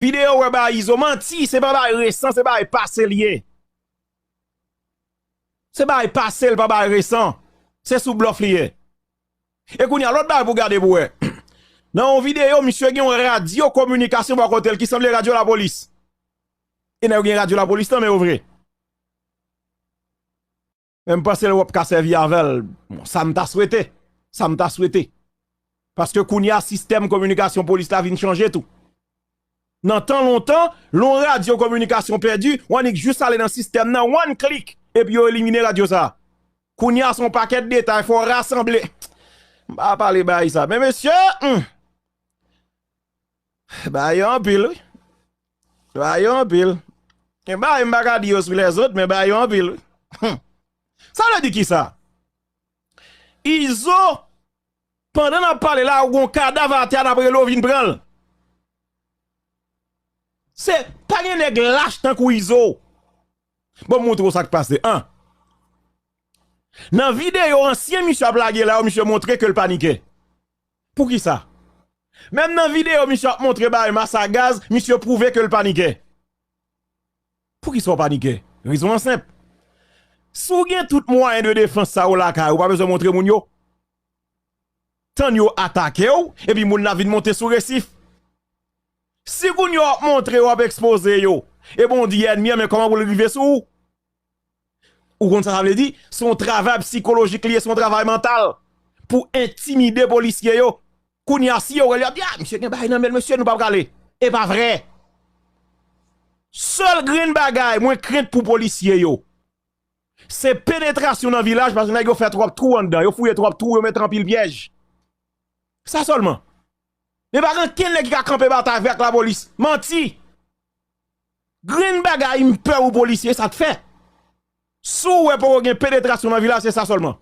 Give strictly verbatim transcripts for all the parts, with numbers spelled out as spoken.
Videyo wè ba Izo manti, se pa bagay resan, se bagay pase l ye. Se bagay pase l, pa bagay resan. Se sou blòf li ye. E kounye a, lòt bagay pou gade pou wè. Nan yon videyo, misye gen yon radyo kominikasyon bò kote l ki sanble radyo lapolis. E nèg yo gen radyo lapolis nan men yo vre. Men m panse l w ap ka sèvi avè l. Bon, sa m ta swete. Sa m ta swete. Paske kounye a, sistèm kominikasyon polis la vin chanje tou. Nan tan lontan, lè yon radyo kominikasyon pèdi, w annik jis ale nan sistèm nan, one click, epi yo elimine radyo sa a. Kounye a, se yon pakèt detay, fò w rasanble. M pa pale bagay sa. Men mesye, hmm, bagay yo anpil, wi. Bagay yo anpil. Gen bagay m pa ka di yo sou lèzòt, men bagay yo anpil, wi. Hmm. Sa vle di kisa? Izo, pandan n ap pale la, ou gon kadav atè a, n ap rele w vin pran l. Se, pa gen nèg lach tankou Izo. Bon, m montre w sa k pase. An. Nan videyo ansyen misye ap lage la yo, misye montre ke l panike. Poukisa? Menm nan videyo misye ap montre bagay mas a gaz, misye pwouve ke l panike. Poukisa w panike? Rezon an senp. Si w gen tout mwayen de defans sa yo lakay ou, pa bezwen montre moun yo. Tann yo atake w, epi moun nan vin monte sou resif. Si kounye a w ap montre yo, w ap ekspoze yo, e bon, w di ènmi an, men kòman pou l rive sou ou? Ou konn sa sa vle di? Se yon travay sikolojik li ye, se yon travay mantal pou entimide polisye yo. Kounye a, si yo wè l, y ap di, "A, misye gen bagay nan men l, mesye, nou p ap prale." E pa vre. Sèl grenn bagay mwen krent pou polisye yo, se penetrasyon nan vilaj, paske nèg yo fè twòp twou anndan, yo fouye twòp twou, yo mete anpil pyèj. Sa sèlman. Men pa gen kenn nèg ki ka kanpe batay vre ak lapolis. Manti! Grenn bagay m pè pou polisye, sa t fè. Si w wè poko gen penetrasyon nan vilaj, se sa sèlman.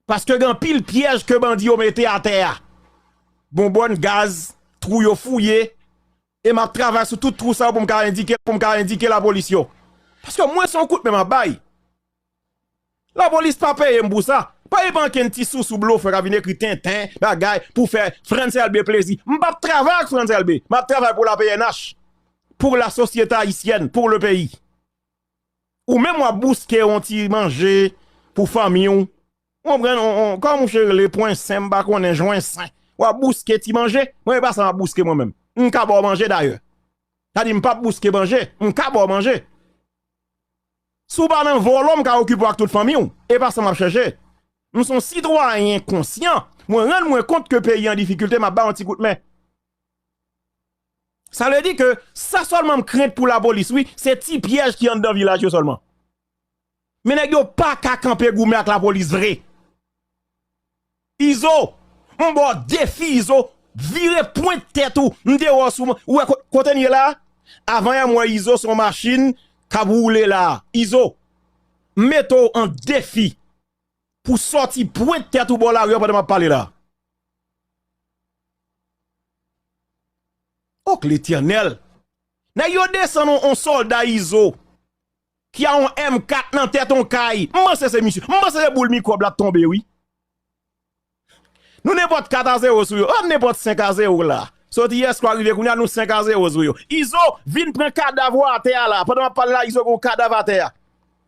Paske gen anpil pyèj ke bandi yo mete atè a. Bonbòn gaz, twou yo fouye, e m ap travay sou tout twou sa yo pou m ka endike, pou m ka endike lapolis yo. Paske mwen se yon kout men m ap bay. Lapolis pa peye m pou sa. Pa gen ankenn ti sousou blofè k ap vin ekri tenten, bagay, pou fè Frantz Elbé plezi. M p ap travay ak Frantz Elbé. M ap travay pou la P N H, pour la société haïtienne, pour le pays. Ou menm w ap bouske yon ti manje pou fanmi w. Ou konprann, on, on, kòman mouche rele, pwen sen, m pa konnen, jwen sen. W ap bouske ti manje. Mwen, e pa sa m ap bouske mwen menm. M ka ba w manje dayè. Sa di m p ap bouske manje. M ka ba w manje. Si w pa nan vòlò, m ka okipe w ak tout fanmi w. E pa sa m ap chèche. M se yon sitwayen konsyan. Mwen rann mwen kont ke peyi an difikilte, m ap ba w yon ti kout men. Sa vle di ke sa sèlman m krent pou lapolis, wi, se ti pyèj ki anndan vilaj yo sèlman. Men nèg yo pa ka kanpe goumen ak lapolis vre. Izo, m ba w defi, Izo, vire pwent tèt ou, m te wè w sou, ou wè ko-, kote n ye la? Avan yè m wè Izo se yon machin k ap woule la. Izo, m mete w an defi pou sòti pwent tèt ou bò lari a pandan m ap pale la. Òk Letènèl! Nèg yo desann on, on sòlda Izo ki a on M kat nan tèt on kay. M panse se misye. M panse se boul mikwòb la t tonbe, wi. Nou nenpòt kat a zewo sou yo. An nenpòt senk a zewo la. Soti yèswa rive kounye a, nou senk a zewo sou yo. Izo, vin pran kadav ou atè a la. Pandan m ap pale la, Izo gen yon kadav atè a.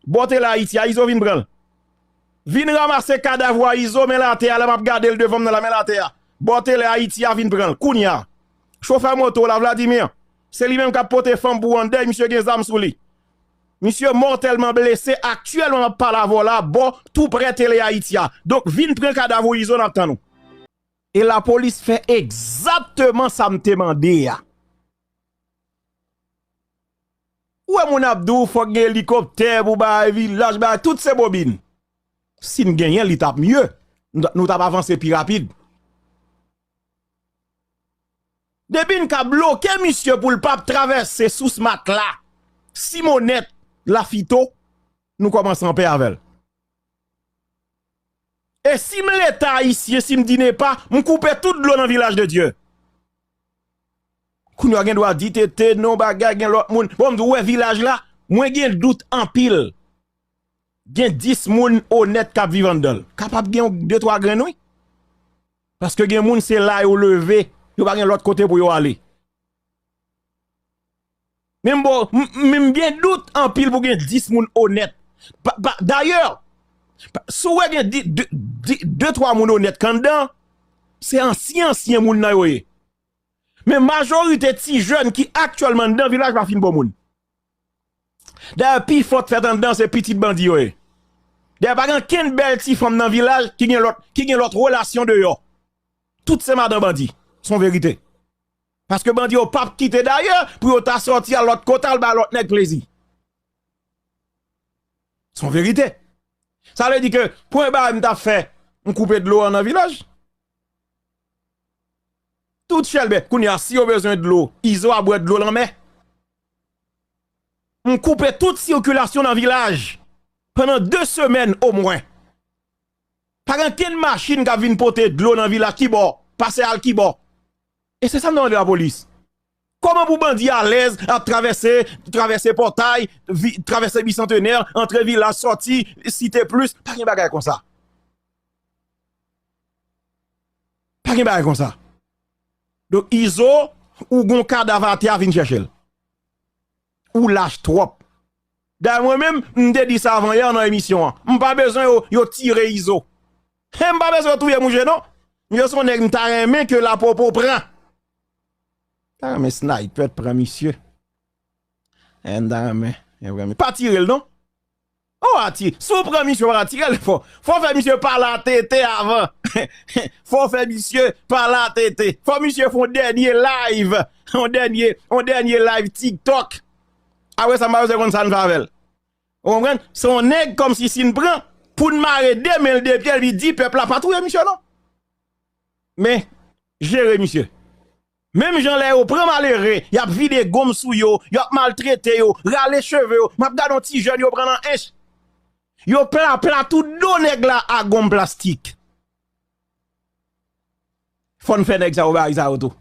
Bò tele Ayiti a, Izo vin pran l. Vin ranmase kadav ou a, Izo, men l atè a, la m ap gade l devan m nan la, men l atè a. Bò tele Ayiti a, vin pran l. Kounye a. Chofè moto la, Vladimir. Se li menm k ap pote fanm pou w anndan, e misye gen zam sou li. Misye mòtèlman blese, aktyèlman m ap pale avè w la, bò, tou prè tele Ayiti a. Donk, vin pran kadav ou, Izo, n ap tann ou. E lapolis fè egzakteman sa m te mande a. Ou wè moun ap di w fòk gen elikoptè pou bay vilaj, bay tout se bobin. Si n genyen, li t ap mye. Nou t ap, nou t ap avanse pi rapid. Depi n ka bloke misye pou l p ap travèse Sous Matla, Simonèt, Lafito, nou kòmanse anpè avè l. E si m Leta ayisyen, si m di ne pa, m koupe tout dlo nan Vilaj de Dye. Kounye a gen dwa di tete, non, bagay, gen lòt moun. Bon, m di w, ou wè vilaj la, mwen gen dout anpil. Gen dis moun onèt k ap viv anndan l. Kapab gen yon de twa grenn, wi. Paske gen moun, se la yo leve, yo pa gen lòt kote pou yo ale. Men m, bon, m, m, m gen dout anpil pou gen dis moun onèt. Pa, pa, dayè, pa, si w wè gen di, de, di, de, twa moun onèt k anndan, se ansyen, ansyen moun nan yo ye. Men majorite ti jèn ki aktyèlman anndan vilaj pa fin bon moun. Dayè, pifò k fèt anndan se pitit bandi yo ye. Dayè, pa gen kenn bèl ti fanm nan vilaj ki gen lòt, ki gen lòt relasyon deyò. Tout se madan bandi. Se yon verite. Paske bandi yo p ap kite dayè pou yo ta sòti al lòt kote al bay lòt nèg plezi. Se yon verite. Sa vle di ke premye bagay m t ap fè, m koupe dlo an nan vilaj. Tout chèlbè, kounye a, si yo bezwen dlo, Izo ap bwè dlo lanmè. M koupe tout sikilasyon nan vilaj pandan de semèn omwen. Pa gen kenn machin k ap vin pote dlo nan vilaj kibò, pase al kibò. E se sa m te mande lapolis. Kòman pou bandi alèz ap travèse, travèse Pòtay, vi, travèse Bisantenè, antre vilaj, sòti Site Plis? Pa gen bagay konsa. Pa gen bagay konsa. Donk, Izo, ou gon kadav atè a, vin chèche l. Ou lach twòp. Dayè, mwen menm, m te di sa avan yè nan emisyon an. M pa bezwen yo, yo tire Izo. He, m pa bezwen yo touye mouche, non. Misye se yon nèg m ta renmen ke Lapopo pran. Ta renmen Sniper pran misye. He, m ta renmen, m ta renmen. Pa tire l, non. Oh, ati, si w pran misye, w pa ka tire l, fò, fò w fè misye pale a tete avan. Fò w fè misye pale a tete. Fò misye fè yon dènye live. Yon dènye, yon dènye live TikTok. Apre sa, m pa bezwen konn sa n fè avè l. Ou konprann? Se yon nèg kòmsi si n pran, pou n mare de men l, de pye l, epi di pèp la pa touye misye, non. Men, jere misye. Menm jan lè yo pran malere, y ap vide gonm sou yo, y ap maltrete yo, rale cheve yo. M ap gade yon ti jèn yo pran nan ench. Yo pla, pla tout do nèg la a gonm plastik. Fò n fè nèg sa yo bagay sa yo tou.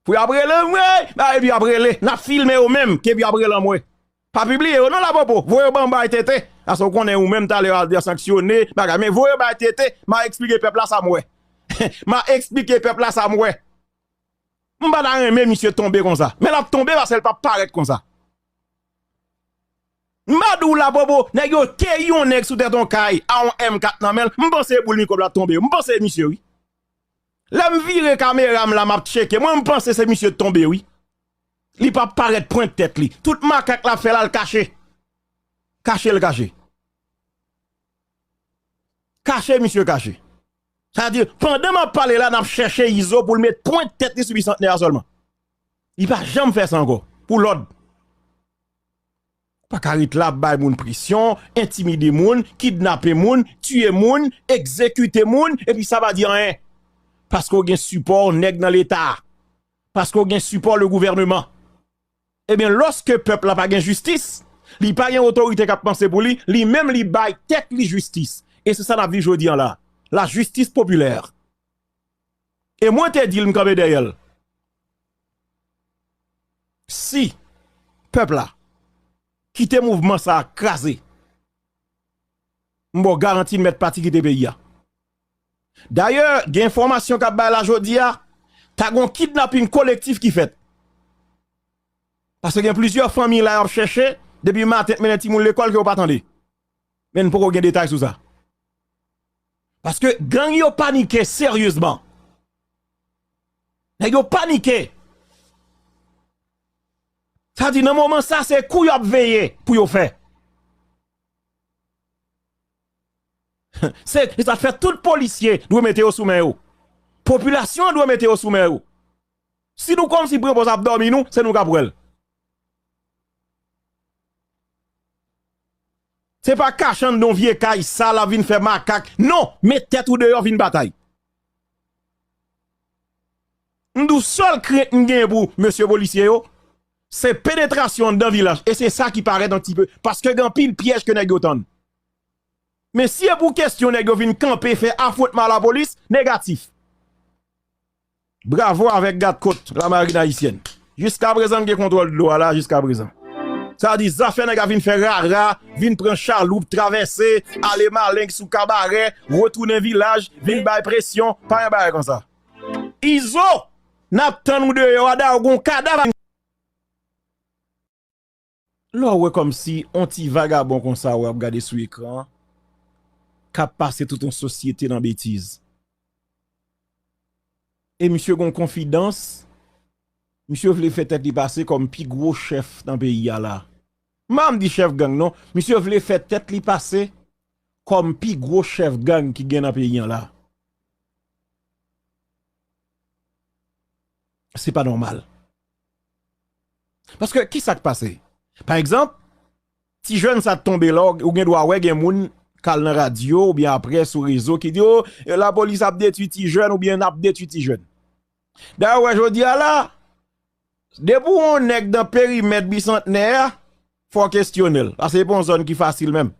Pou y ap rele m, wi, ba, epi y ap rele. N ap filme yo menm, ke epi y ap rele m, wi. Pa pibliye yo non, Lapopo. Voye yo ban m bay tete. Ase w konnen ou menm talè a, a sanksyone, bagay. Men voye yo bay tete, m a eksplike pèp la sa m wè. M a eksplike pèp la sa m wè. M pa ta renmen misye tonbe konsa. Men l ap tonbe paske l p ap parèt konsa. M pa di w, Lapopo, nèg yo keyi yon nèg sou tèt yon kay a yon M kat nan men l. M panse e boul mikwòb la t tonbe yo. M panse e misye, wi. Lè m vire kamera m la, m ap tcheke. Mwen, m panse se misye t tonbe, wi. Li p ap parèt pwent tèt li. Tout makak l ap fè la, l kache. Kache l kache. Kache misye kache. Sa di, pandan m ap pale la, n ap chèche Izo pou l met pwent tèt li sou Bisantnè a sèlman. Li pa janm fè sa ankò. Pou lòd. Pa ka ret la ap bay moun presyon, entimide moun, kidnape moun, tiye moun, egzekite moun, epi sa pa di anyen. Paske w gen sipò nèg nan Leta. Paske w gen sipò le gouvèneman. Ebyen, lòske pèp la pa gen jistis, li pa gen otorite k ap panse pou li, li menm li bay tèt li jistis. E se sa n ap viv jodi an la. La justice populaire. E mwen te di l m kanpe dèyè l. Si pèp la kite mouvman sa a kraze, m ba w garanti l mèt pati kite peyi a. Dayè, gen enfòmasyon k ap bay la jodi a, ta gen yon kidnaping kolektif ki fèt. Paske gen plizyè fanmi la y ap chèche, depi maten t mennen timoun lekòl ke yo pa tande. Men n poko gen detay sou sa. Paske gang yo panike seryezman. Nèg yo panike. Sa di nan moman sa, se kou y ap veye pou yo fè. Se, se sa fè tout polisye dwe mete yo sou men yo. Popilasyon an dwe mete yo sou men yo. Si nou kòmsi Prepoz ap dòmi nou, se nou k ap wè l. Se pa kache anndan yon vye kay sal ap vin fè makak. Non, met tèt ou deyò, vin batay. M di w sèl krent m genyen pou mesye polisye yo, se penetrasyon anndan vilaj. E se sa ki parèt yon ti pe. Paske gen anpil pyèj ke nèg yo tann. Men si e pou kesyon nèg yo vin kanpe fè afwontman a lapolis, negatif. Bravo avèk gadkot lamarin ayisyèn. Jiskaprezan, n gen kontwòl dlo a la, jiskaprezan. Sa di, zafè nèg ap vin fè rara, vin pran chaloup, travèse, ale Maleng sou Kabarè, retounen vilaj, vin bay presyon, pa gen bagay konsa. Izo, n ap tann ou deyò a, dayè w gon kadav. Lè w wè kòmsi on ti vagabon konsa w ap gade sou ekran an, k ap pase tout on sosyete nan betiz. E misye gon konfidans, misye vle fè tèt li pase kòm pi gwo chèf nan peyi a la. M pa di chèf gang non, misye vle fè tèt li pase kòm pi gwo chèf gang ki gen nan peyi an la. Se pa nòmal. Paske, ki sa k pase? Pa egzanp, ti jèn sa t tonbe la, ou gen dwa wè gen moun k al nan radyo oubyen aprè sou rezo ki di, "O, lapolis ap detwi ti jèn oubyen n ap detwi ti jèn." Dayè, w wè jodi a la, depi w on nèg nan perimèt Bisantnè a, fò w kesyone l. Paske se pa yon zòn ki fasil menm.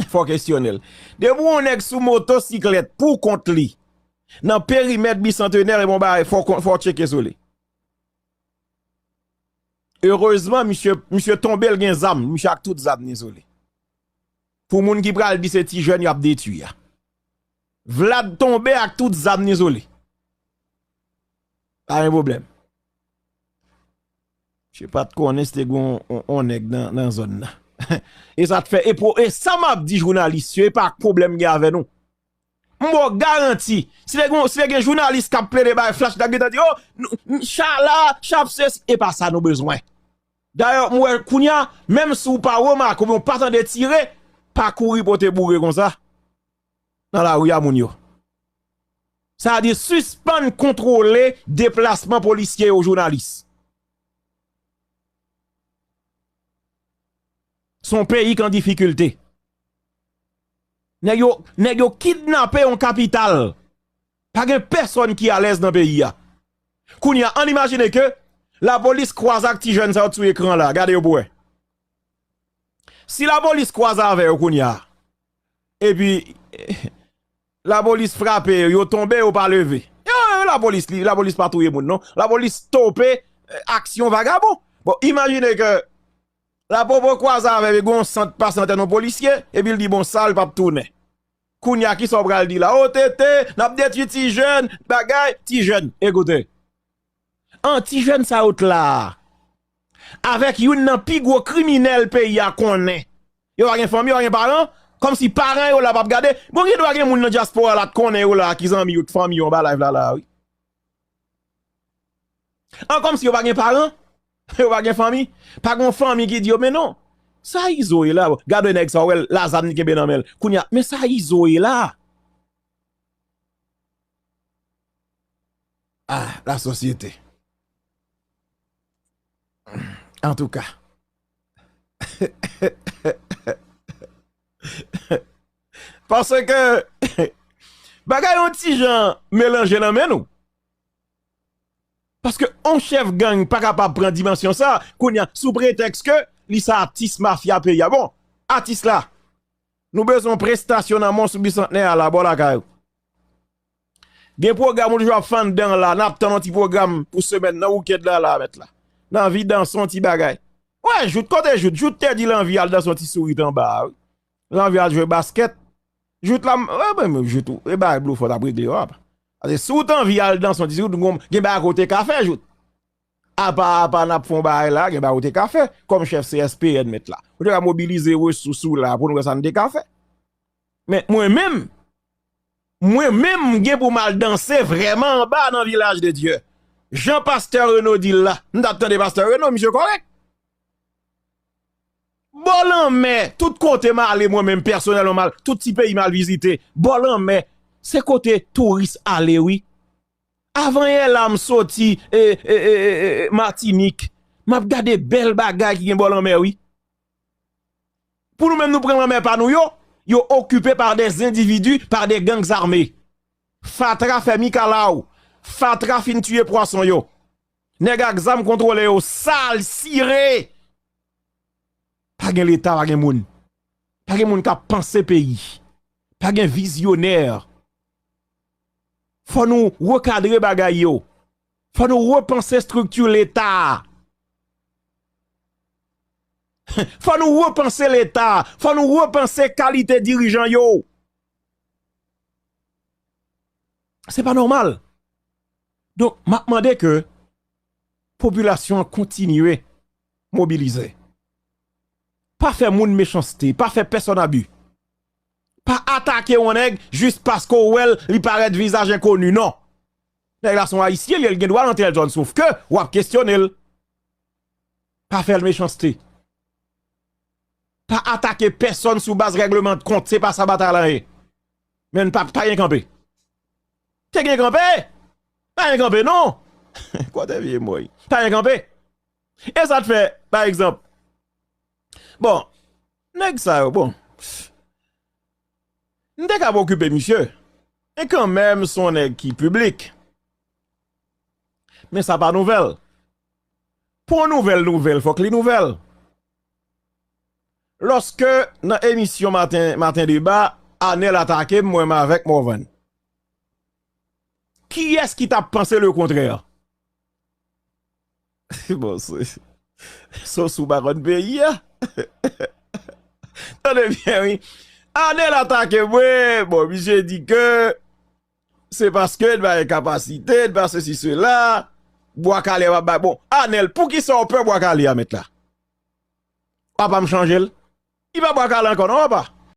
Fò w kesyone l. Depi w on nèg sou motosiklèt pou kont li, nan perimèt Bisantenè, e bon bagay, fò w kon-, fò w tcheke sou li. Erezman, misye, misye tonbe, l gen zam, misye ak tout zam li sou li. Pou moun ki pral di se ti jèn y ap detwi a. Vlad tonbe ak tout zam li sou li. Pa gen pwoblèm. Misye pa t konnen si te gen on, on, on nèg nan, nan zòn nan. E sa t fè, e, pou, e sa m ap di jounalis yo, e pa pwoblèm gen avè nou. M ba w garanti, si te gen, si te gen jounalis k ap plede bay flash, t ap gentan di, "O, nou, n-, cha la, cha ap sesi," e pa sa nou bezwen. Dayè, m wè kounye a, menm si w pa remake oubyen w pa tande tire, pa kouri pote boure konsa nan lari a moun yo. Sa di sispann kontwole deplasman polisye yo, jounalis. Se yon peyi k an difikilte. Nèg yo, nèg yo kidnape yon kapital. Pa gen pèsonn ki alèz nan peyi a. Kounye a, ann imajine ke lapolis kwaze ak ti jèn sa yo sou ekran la, gade yo pou wè. Si lapolis kwaze avè yo kounye a, epi lapolis frape yo, yo tonbe, yo pa leve. Yo, yo, lapolis, li, lapolis pa touye moun, non. Lapolis stope, eh, aksyon vagabon. Bon, imajine ke lapopo kwaze avè l, gen yon sant pase nan tèt yon polisye, epi l di, "Bon, sa l p ap tounen." Kounye a, kisa w pral di la? O, tete, n ap detwi ti jèn, bagay, ti jèn. Ekoute, an ti jèn sa yo t la a, avèk youn nan pi gwo kriminèl peyi a konnen. Yo pa gen fanmi, yo pa gen paran, kòmsi paran yo la p ap gade. Bon, gen dwa gen moun nan dyaspora la t konnen yo la, ki zanmi yo, k fanmi yo anba live la, la, wi. An kòmsi yo pa gen paran, yo pa gen fanmi, pa gen yon fanmi ki di yo, "Men non, sa Izo ye la?" Gade nèg sa, w wè l, la zam li kenbe nan men l. Kounye a, "Men sa Izo ye la?" Ah, la sosyete. Antouka. Paske bagay yon ti jan melanje nan men nou. Paske yon chèf gang pa kapab pran dimansyon sa, kounye a, sou pretèks ke li se atis mafya peyi a. Bon, atis la, nou bezwen yon prestasyon nan Mòn sou Bisantnè a la, bò lakay ou. Gen pwogram ou toujou ap fè anndan la, n ap tann yon ti pwogram pou semèn nan, weekend la, la, mèt la. N anvi danse yon ti bagay. Wè, Jout, kote Jout? Jout te di l anvi al danse yon ti sourit anba a, wi. L anvi al jwe baskèt. Jout la, wè, mwen, mwen, Jout, e bagay Blofò t ap regle yo, apa. Paske si w t anvi al danse yon ti sourit, gen bagay ke w te ka fè, Jout. Apa, apa n ap fè yon bagay la, gen bagay ou te ka fè, kòm chèf C S P N mèt la. Ou te ka mobilize resous ou la pou n wè sa n te ka fè. Men mwen menm, mwen menm, m gen pou m al danse vrèman anba nan Vilaj de Dye. Jan pastè Reno di l la, m t ap tande pastè Reno, misye kòrèk. Bò lanmè, tout kote m ale mwen menm pèsonèlman, m al, tout ti peyi m al vizite, bò lanmè, se kote touris ale, wi. Avanyè la m soti, e, e, e, e, e, Matinik, m ap gade bèl bagay ki gen bò lanmè, wi. Pou nou menm nou pran lanmè pa nou yo, yo okipe pa de endividi, pa de gangs armés. Fatra fè mikalaw, fatra fin tiye pwason yo. Nèg ak zam kontwole yo, sal, sire. Pa gen Leta, pa gen moun. Pa gen moun k ap panse peyi. Pa gen vizyonè. Fò nou rekadre bagay yo. Fò nou repanse estrikti Leta a. Fò nou repanse Leta a. Fò nou repanse kalite dirijan yo. Se pa nòmal. Donk, m ap mande ke popilasyon an kontinye. Mobilize. Pa fè moun mechanste, pa fè pèsòn abi. Pa atake yon nèg jis paske w wè l, li parèt vizaj enkoni, non. Nèg la se yon ayisyen, li, li gen dwa nan tèl zòn, sof ke w ap kesyone l. Pa fè l mechanste. Pa atake pèsòn sou baz règleman de kont, se pa sa batay la ye. Men n pa, pa gen kanpe. Te gen kanpe? Pa gen kanpe, non. Kote vye mòy? Pa gen kanpe. E sa t fè, pa egzanp, bon, nèg sa yo, bon, m te ka okipe misye. Men kanmenm, se yon nèg ki piblik. Men sa pa nouvèl. Pou yon nouvèl, nouvèl, fòk li nouvèl. Lòske nan emisyon Maten, Maten Deba, Anèl atake m, mwen m avèk Morvan. Kiyès ki t ap panse lekontrè? Bon, se, se sou baronn peyi a. Tande byen, wi. Anèl atake mwen. Bon, misye di ke se paske n pa gen kapasite, n pa sesi sela. Bwa kale a p ap bay. Bon, Anèl, poukisa w pè bwa kale a, mèt la? Papa m chanje l. Li pa bwa kale ankò, non, papa.